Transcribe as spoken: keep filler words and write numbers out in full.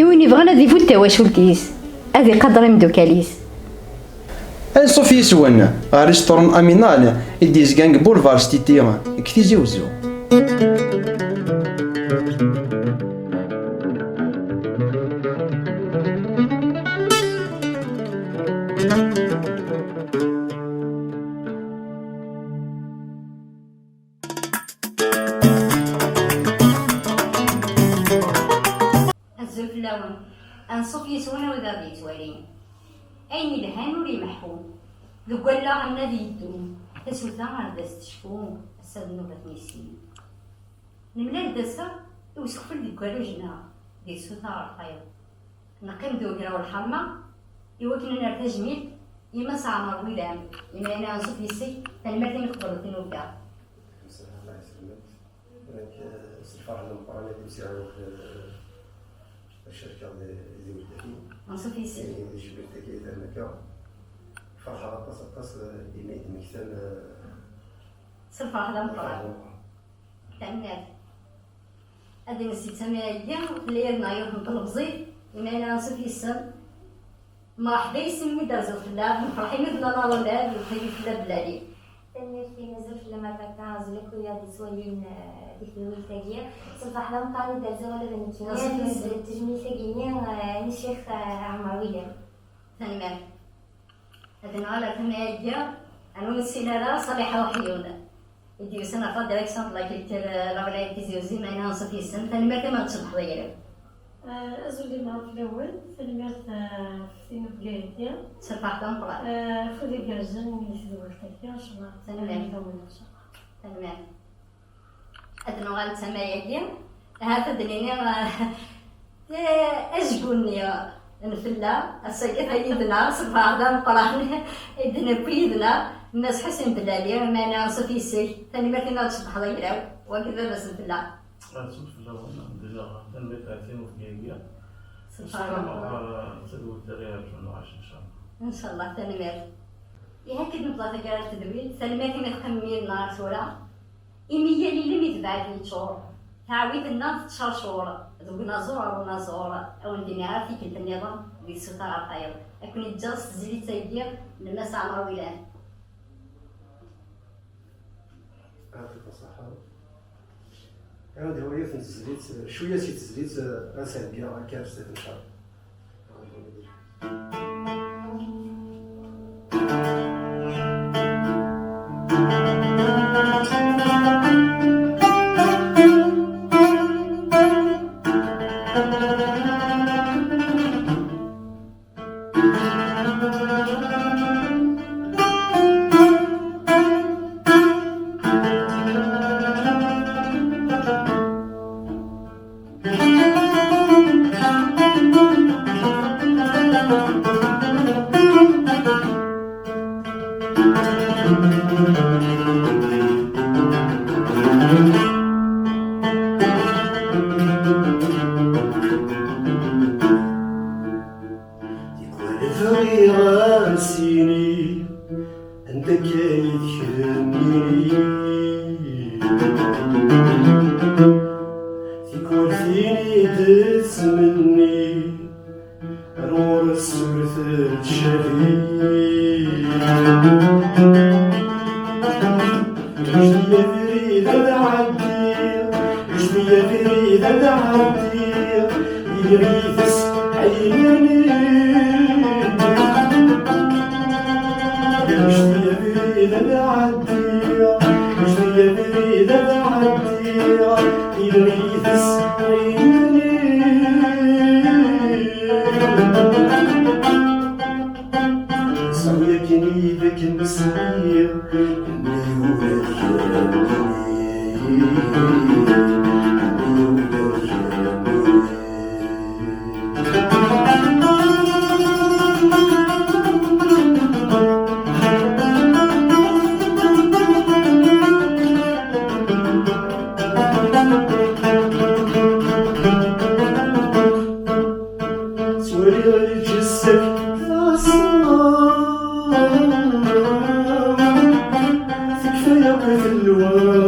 Win yebɣan ad ibudd tawacult-is, ad iqader imeddukal-is. Anṣuf yis-wen ɣer restaurant Aminal i d-yezgan deg Boulevard Stiti deg Tizi Wezzu. Azul fell-awen. Anṣuf yis-wen a wid aɣ-d-yettwalin. Ayen yelhan ur imeḥḥu. Deg wallaɣ-nni ad yeddum. Tasuta ar d as-tecfu. Ass-a d nnuba n-issin. Nemlal-d ass-a i usekfel deg warruj-nneɣ, di tsuta ɣer tayeḍ. Neqqim d ugraw lḥerma i wakken ad nerr tajmilt i Mass Ɛmer Wilam, imi ay anṣuf yes-k, tanemmirt imi tqebleḍ tinuga. Msala, Allah yesselmek. Nekk, eh, s lferḥ d ameqqran i d-usiɣ i wakk, eh, ad cerkeɣ di, di weltati. Anṣuf yes-k. Di, di tejmilt-agi i terna akka. Ferḥeɣ aṭas, aṭas, eh, imi i d-temmektam, eh, s lferḥ d ameqqran. Lferḥ d ameqqran. Tanemmirt. Ad d-nsi d tama-agi, fell-i ad naɣ yiwet n tlemẓit, imi ay anṣuf yes-m. Mreḥba yes-m mi d-terziḍ fell-aɣ, nefreḥ imi d-nala ɣlad, lxir fell-a belali. Tanemmirt-im, azul fell-am a Tata, azul akk wid aɣ-d-yettwalin, eh, di tedwilt-agi. S lferḥ d ameqqran i d-rziɣ ula d nekkini, azul fell-am. Ad d-nsi d tejmilt-agi-nni, eh, i Ccix, eh, Ɛmer Wilam. Tanemmirt. Ad nuɣal ar tama-agi, ur nessin ara Ṣaliḥa Uḥyun, i d-yusan ɣef la direction de la culture, eh, la wilaya n Tizi Wezzu, imi ay anṣuf yes-m, tanemmirt imi ɣ-d-tceḍḥeḍ agraw. Eh, azul d ameqqran fell-awen, tanemmirt, eh, ɣef tinuga-agi. S lferḥ d ameqqran. Eh, afud igerrzen i tedwilt-agi, ncallah. Tanemmirt. Tanemmirt. Ad nuɣal d tama-agi, ahat ad d-nini, eh, ajgu-nni n fella, ass-agi ata yid-neɣ, s lferḥ d ameqqran i d-newwi yid-neɣ Mass Ḥusin Belali, imi ay anṣuf yes-k, tanemmirt imi ɣ-d-tceḍḥeḍ agraw, wagi d baba-s n fella. Ansuf fell-awen, alhamdulillah, tanemmirt ɣef tinuga-agi. S lferḥ d ameqqran. Ssarameɣ, eh, d tadwilt ara yerǧun lɛac, ncallah. Ncallah, tanemmirt. Ihi akka i d-nebḍa taggara n tedwilt, tanemmirt imi teqqimem yid-neɣ ar tura. Imi yal ilem itbeɛ-it yeččur, taɛwit-nneɣ tettcercur, deg unaẓur ɣer unaẓur, a wen-d-iniɣ ar tikkelt nniḍen, di tsuta ɣer tayeḍ. Ad ken-ǧǧeɣ s tezlit-agi n Mass Ɛmer Wilam. Ɛṭi-k ṣṣeḥḥa. Ad d-awiɣ yiwet n tezlit, cwiya si tezlit, ad s-heggiɣ akka ar zdat, ncallah. Tikwal bɣiɣ ad s-iniɣ anda akka i d kemmini. Tikwal tin i d-tettmenni, ar ɣur-s ur tettcabi. Ǧǧet-iyi abrid ad ɛeddiɣ, ǧǧet-iyi abrid ad ɛeddiɣ, iliɣ yid-s ɛinani. Ǧǧet-iyi abrid ad ɛeddiɣ, ǧǧet-iyi abrid ad ɛeddiɣ, iliɣ yid-s ɛinani. Sɛu yakan i d akken sɛiɣ, imi ulac kra n win, imi ulac kra n win. Ttwaliɣ lǧessa-k d aṣṣan, tekfa yakk telwa.